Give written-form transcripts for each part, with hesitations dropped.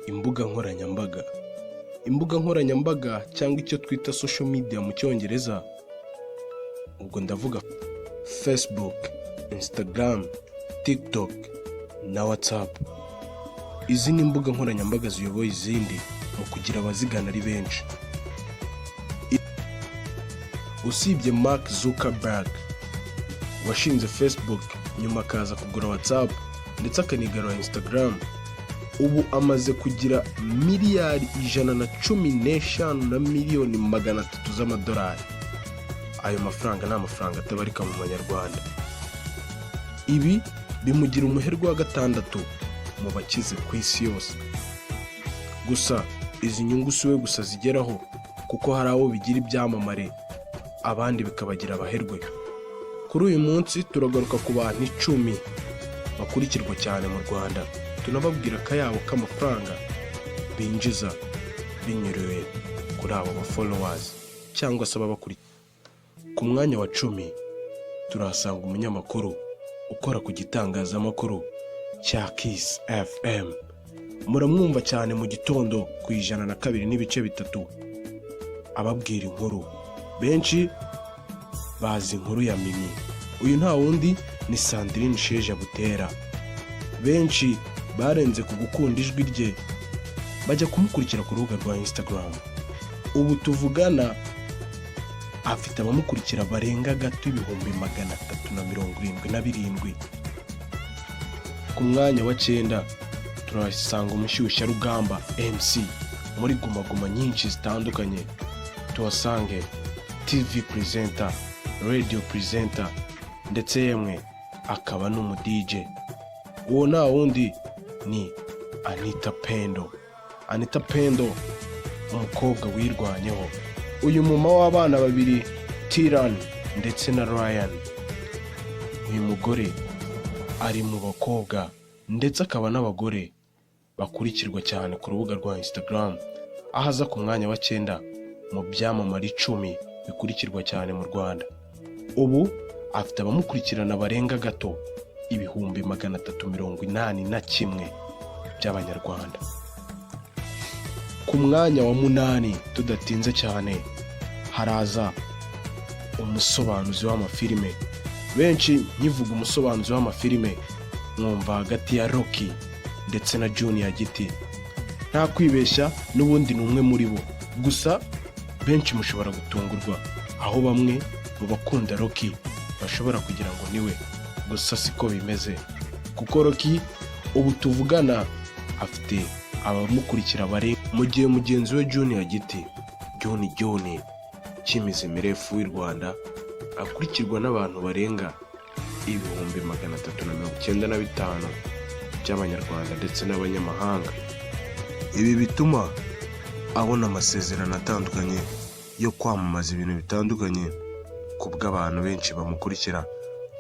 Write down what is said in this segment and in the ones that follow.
Imbuga nkoranyambaga. Imbuga nkoranyambaga cyangwa icyo twita social media mu Cyongereza, ubwo ndavuga Facebook, Instagram, TikTok na WhatsApp. Izi ni imbuga nkoranyambaga ziyoboye izindi mu kugira abazigana ari benshi. Usibye Mark Zuckerberg washinze Facebook, nyuma akaza kugura WhatsApp ndetse akanigarura Instagram, ubu amaze kugira 115,3 miliyoni z'amadolari. Ayo mafaranga ni amafaranga atabarika mu manyarwanda. Ibi bimugira umuherwe wa gatandatu mu bakize ku isi yose. Gusa izi nyungu si we gusa zigeraho, kuko hari abo bigira ibyamamare, abandi bikabagira abaherwe. Kuri uyu munsi turagaruka ku bantu 10 bakurikirwa cyane mu Rwanda, tunababwira akayabo k'amafaranga binjiza binyuriwe kuri abo ba followers cyangwa se ababakurikira. Ku mwanya wa 10 turahasanga umunyamakuru ukora ku gitangazamakuru cya Kiss FM. Muramwumva cyane mu gitondo ku 102.3 ababwira inkuru. Benshi bazi inkuru ya Mimi. Uyu nta wundi ni Sandrine Sheja Butera. Benshi barenze ku gukunda ijwi rye, bajya kumukurikira ku rubuga rwa Instagram. Ubu tuvugana afite abamukurikira barenga gato 377,000. Ku mwanya wa cyenda turahasanga umushyushyarugamba, MC muri Guma Guma nyinshi zitandukanye, tuhasange TV presenter, radio presenter, ndetse yemwe akaba n'umu DJ. Uwo nta wundi ni Anita Pendo. Anita Pendo, umukobwa wirwanyeho, uyu muma w'abana babiri, Tiran ndetse na Ryan. Uyu mugore ari mu bakobwa ndetse akaba n'abagore bakurikirwa cyane ku rubuga rwa Instagram, aho aza ku mwanya wa cyenda mu byamamare 10 bikurikirwa cyane mu Rwanda. Ubu afite abamukurikirana barenga gato 381,000 by'abanyarwanda. Ku mwanya wa munani, tudatinze cyane, haraza umusobanuzi w'amafilime. Benshi nkivuga umusobanuzi w'amafilime mwumva hagati ya Rocky ndetse na Junior Giti. Nta kwibeshya, n'ubundi ni umwe muri bo. Gusa benshi mushobora gutungurwa, aho bamwe mu bakunda Rocky bashobora kugira ngo niwe, gusa siko bimeze, kuko Rocky ubu tuvugana afite abamukurikira bari mu gihe mugenzi we Junior Giti, John John cy'imizi mirefu w'i Rwanda, akurikirwa n'abantu barenga 395,000 by'abanyarwanda ndetse n'abanyamahanga. Ibi bituma abona amasezerano atandukanye yo kwamamaza ibintu bitandukanye ku bw'abantu benshi bamukurikira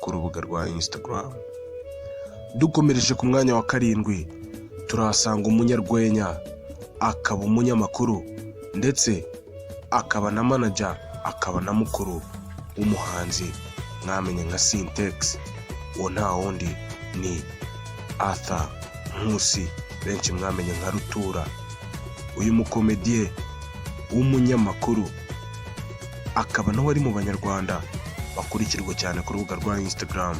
ku rubuga rwa Instagram. Dukomereje ku mwanya wa karindwi, turahasanga umunyarwenya, akaba umunyamakuru, ndetse akaba na manager, akaba na mukuru w'umuhanzi mwamenye nka Sintex. Uwo nta wundi ni Arthur Nkusi, benshi mwamenye nka Rutura. Uyu mukomediye w'umunyamakuru akaba nawe ari mu banyarwanda bakurikirwa cyane ku rubuga rwa Instagram,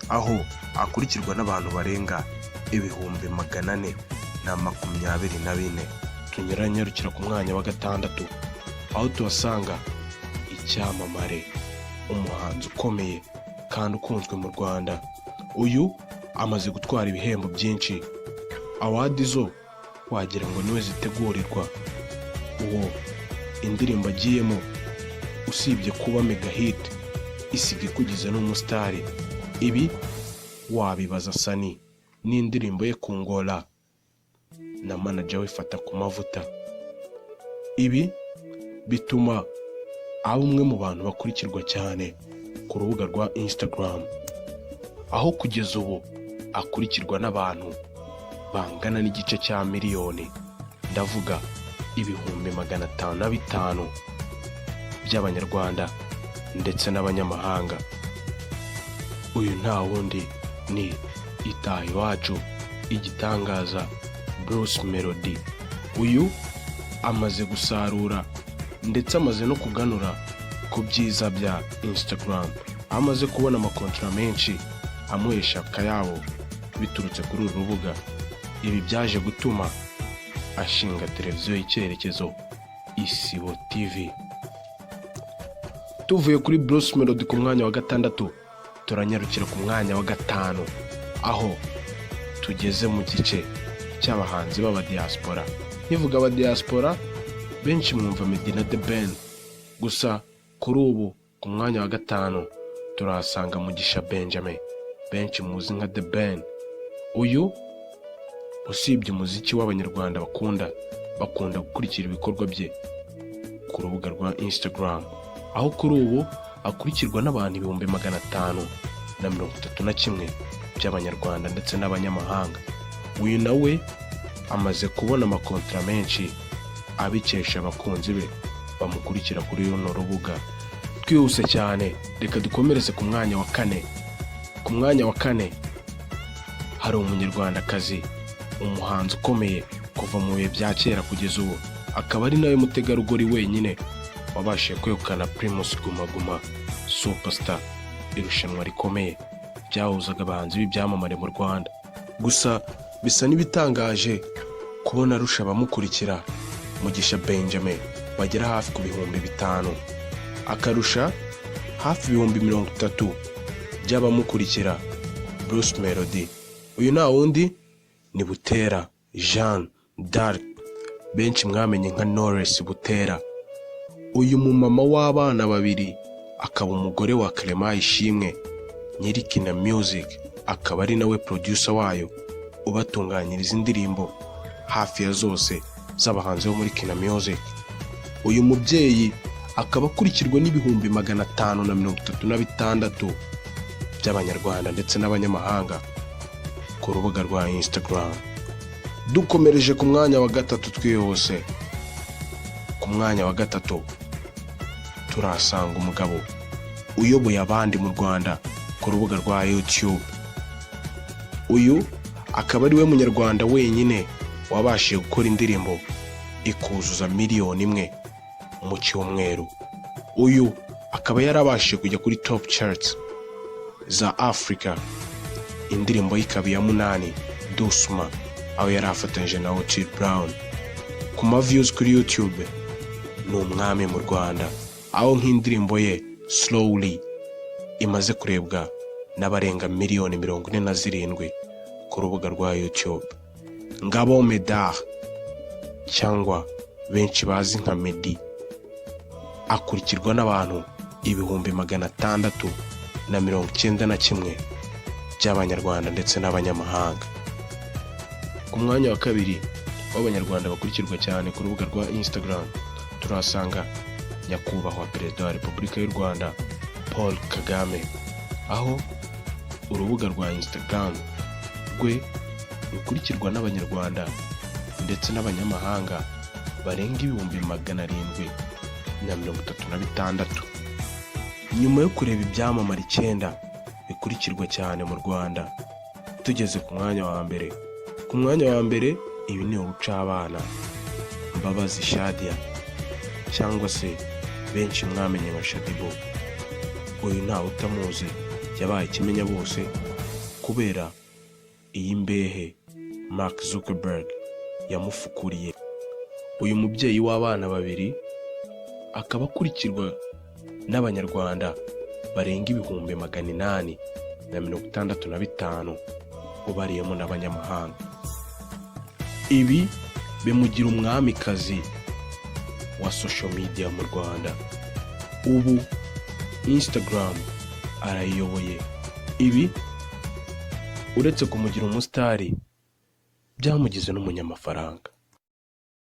aho akurikirwa n'abantu barenga 424,000. Tunyuranyarukira ku mwanya wa gatandatu, aho tuhasanga icyamamare, umuhanzi ukomeye kandi ukunzwe mu Rwanda. Uyu amaze gutwara ibihembo byinshi, award zo wagira ngo niwe zitegurirwa. Uwo indirimbo agiyemo, usibye kuba mega hit, isiga ikugize n'umusitari. Ibi wabibaza Sunny n'indirimbo ye Kungola na manager we Fata ku Mavuta. Ibi bituma aba umwe mu bantu bakurikirwa cyane ku rubuga rwa Instagram, aho kugeza ubu akurikirwa n'abantu bangana n'igice cya miliyoni, ndavuga 505,000 by'abanyarwanda ndetse n'abanyamahanga. Uyu nta wundi ni Itaha Iwacu, igitangaza, Bruce Melody. Uyu amaze gusarura ndetse amaze no kuganura ku byiza bya Instagram, aho amaze kubona amakontara menshi amuhesha akayabo biturutse kuri uru rubuga. Ibi byaje gutuma ashinga televiziyo y'icyerekezo, Isibo TV. Tuvuye kuri Bruce Melody ku mwanya wa gatandatu, turanyarukira ku mwanya wa gatanu, aho tugeze mu gice cy'abahanzi b'abadiaspora. Nkivuga abadiaspora, benshi mwumva Meddy na The Ben gusa. Kuri ubu ku mwanya wa gatanu turahasanga Mugisha Benjamin, benshi muzi nka The Ben. Uyu usibye umuziki w'Abanyarwanda bakunda, bakunda gukurikira ibikorwa bye ku rubuga rwa Instagram, aho kuri ubu akurikirwa n'abantu 531,000 by'Abanyarwanda ndetse n'abanyamahanga. Uyu nawe amaze kubona amakontara menshi abikesha abakunzi be bamukurikira kuri runo rubuga. Twihuse cyane, reka dukomereze ku mwanya wa kane. Ku mwanya wa kane hari Umunyarwandakazi, umuhanzi ukomeye kuva mu bihe bya kera kugeza ubu, akaba ari nawe mutegarugori wenyine wabashije kwegukana Primus Guma Guma Superstar, irushanwa rikomeye ryahuzaga abahanzi b'ibyamamare mu Rwanda. Gusa bisa n'ibitangaje kubona arusha abamukurikira Mugisha Benjamin bagera hafi ku 5000, akarusha hafi 30,000 by'abamukurikira Bruce Melody. Uyu nta wundi ni Butera Jean d'Arc, benshi mwamenye nka Knowless Butera. Uyu mumama w'abana babiri, akaba umugore wa Clement Ishimwe nyiri Kina Music, akaba ari nawe producer wayo ubatunganyiriza indirimbo hafi ya zose z'abahanzi bo muri Kina Music. Uyu mubyeyi akaba akurikirwa n'536,000 by'Abanyarwanda ndetse n'abanyamahanga ku rubuga rwa Instagram. Dukomereje ku mwanya wa gatatu twihuse. Ku mwanya wa gatatu turahasanga umugabo uyoboye abandi mu Rwanda ku rubuga rwa YouTube. Uyu akaba ari we Munyarwanda wenyine wabashije gukora indirimbo ikuzuza 1 miliyoni mu cyumweru. Uyu akaba yarabashije kujya kuri top charts za Afurika, indirimbo ye ikaba iya munani, Dusuma, aho yari afatanyije na Otile Brown. Ku ma views kuri YouTube ni umwami mu Rwanda, aho nk'indirimbo ye Slowly imaze kurebwa n'abarenga 47 miliyoni ku rubuga rwa YouTube. Ngabo Medard, cyangwa benshi bazi nka Meddy, akurikirwa n'abantu 691,000 by'Abanyarwanda ndetse n'abanyamahanga. Ku mwanya wa kabiri w'Abanyarwanda bakurikirwa cyane ku rubuga rwa Instagram turahasanga Nyakubahwa Perezida wa Repubulika y'u Rwanda Paul Kagame, aho urubuga rwa Instagram rwe rukurikirwa n'Abanyarwanda ndetse n'abanyamahanga barenga 736,000. Nyuma yo kureba ibyamamare icyenda bikurikirwa cyane mu Rwanda, tugeze ku mwanya wa mbere. Ku mwanya wa mbere, ibi ni urucabana, Mbabazi Shadia, cyangwa se benshi mwamenye nka Shaddyboo. Uyu ntawe utamuzi, yabaye ikimenya bose kubera iyi mbehe Mark Zuckerberg yamufukuriye. Uyu mubyeyi w'abana babiri akaba akurikirwa n'Abanyarwanda barenga 865,000, ubariyemo n'abanyamahanga. Ibi bimugira umwamikazi wa social media mu Rwanda. Ubu Instagram arayiyoboye. Ibi uretse kumugira umusitari, byamugize n'umunyamafaranga.